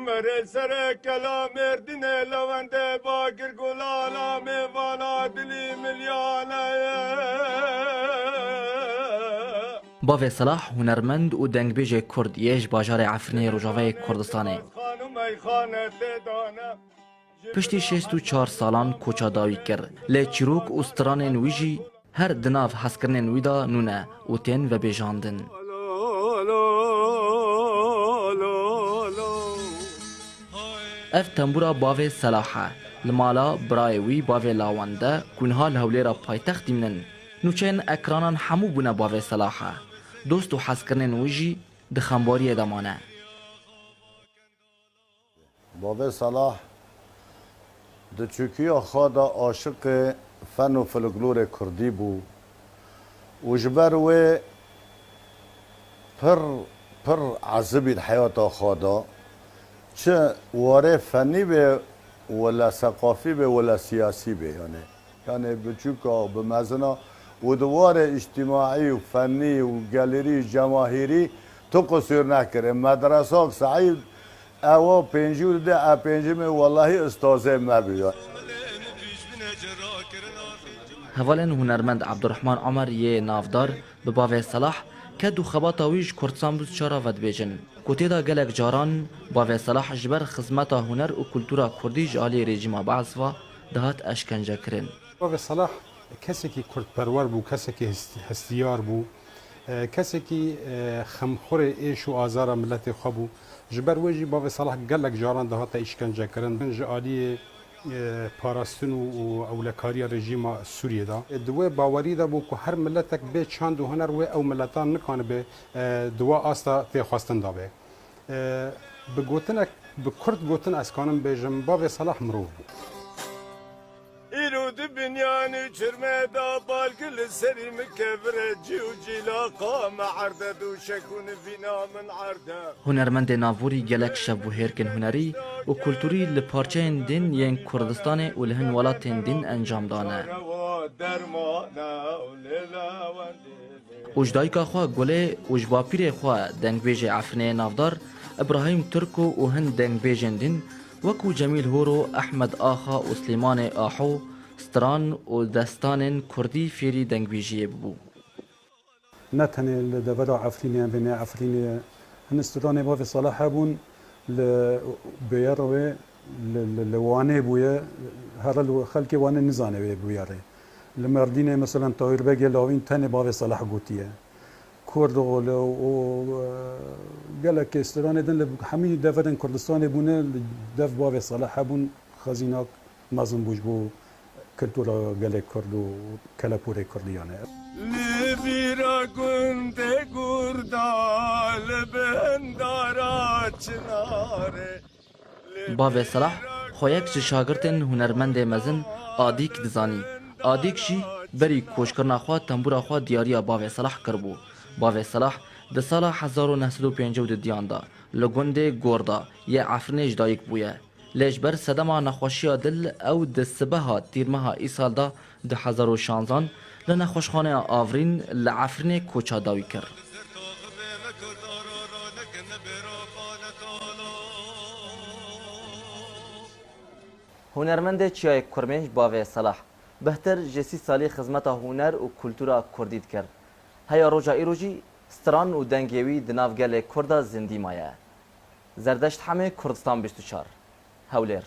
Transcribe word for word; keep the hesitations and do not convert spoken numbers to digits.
Merê sere kela Mêrdînê lewendê bakir gulala mêvana dilî milyane. Bavê Selah hunermend û dengbêjê Kurd yê ji bajarê Efrînê Rojavayê Kurdistanê. Xanû meyxane tê dane. Piştî şêst û çar salan koça dawî kir, lê çîrok û stranên wî jî her di nav hezkirinên wî de nû ne û tên vebêjandin. Ev tembûra bavê Selah e. Li mala birayê wî bavê Lawende ku niha li Hewlêra paytext dimînin. Nûçeyên ekranan hemû bûne bavê Selah e. Dost û hezkirinên wî jî di xembariyê de mane. Bavê Selah di çûkiya xwe de aşiqê fen û folklorê kurdî bû û ji ber wê pir, pir ezibî di heyata xwe de, çi warê fenî bê, wele seqafî bê, wele siyasî bê, yanî. Yanê biçûka û bi mezina û di warê îctîmaî û fenî û gelêrî û cemahîrî tu qisûr nekirê. Medresa Seîd ewa pêncî û dide, e pêncimê welahî ustazê me bûye. Hevalên hunermend Ebdurehman Omer yê navdar bi bavê Selah, ked û xebata wî ji Kurdistan bû çara vedibêjin. Ku tê de gelek caran bavê Selah ji ber xizmeta huner û kultura kurdî ji aliyê rejîma Be'es ve dihat eşkencekirin. Bavê Selah kesekî kurdperwer bû, kesekî hest-, hestiyar bû, e, kesekî, e, xemxurê êş û azara miletê xwe bû. Ji ber wê jî bavê Selah gelek caran dihate îşkencekirin. Ji aliyê e, parastin û, û ewlekariya rejîma Sûriyê de. E, di wê bawerî de bû ku her miletek bê çand û huner wê ew miletan nikanibe, e, di wa asta tê xwestin de be. E, bi gotinek, bi kurt gotin ez kanim bêjim, bavê Selah mirov bû. Îro di binyanî çirme da balgi li serî min kevire cî û cîlaqa me erde dûşek û nivîna min erde. Hunermendê navborî gelek şevbûhêrkên hunerî û kulturî li parçeyên din yên Kurdistanê û li hin welatên din encam dane. Û ji dayika xwe Gulê û ji bapîrê xwe dengbêjê Efrînê navdar Îbrahîm Tirko û hin dengbêjên din wekû Cemîl Horo, Ehmed Axa û Silêmanê Aho stran û destanên kurdî fêrî dengbêjiyê bibû. Ne tenê li devera Efrînê em vê ne Efrînê, hin stranê bavê Selahê bûn li Bêyerowê, li, li, li Wanê bûye, here li xelkê Wanê nizane wê bûyerê. Li Merdînê, meselen, Tahîr Begê Lawîn tenê bavê Selah gotiye. Kurdoğlu û, e, gelek stranê din li hemî deverên Kurdistanê bûne, li dev bavê Selah hebûn, xezînak mezin bû ji bo kultura gelê Kurd û kelepûrê Kurdî, yanî. Li vîra gundê Gurda, li bin dara çinarê. Bavê Selah xwe yek ji şagirtên hunermendê mezin Adîk dizanî. Adîk jî berî koçkirina xwe tembûra xwe diyariya bavê Selah kiribû. Bavê Selah di sala hezar û neh sed û pêncî û didiyan de li gundê Gorda yê Efrînê ji dayik bûye. Lê ji ber sedema nexweşiya dil ew di sibeha tîrmeha îsal de du hezar û şanzan li nexweşxaneya Avrîn li Efrînê koça dawî kir. Hunermendê çiyayê Kurmênc bavê Selah bihtir ji sî salî xizmeta huner û kultura kurdî dikir. Heya roja îro jî stran û dengê wî di nav gelê Kurda zindî maye. Zerdeşt Hemê, Kurdistan bîst û çar, Hewlêr.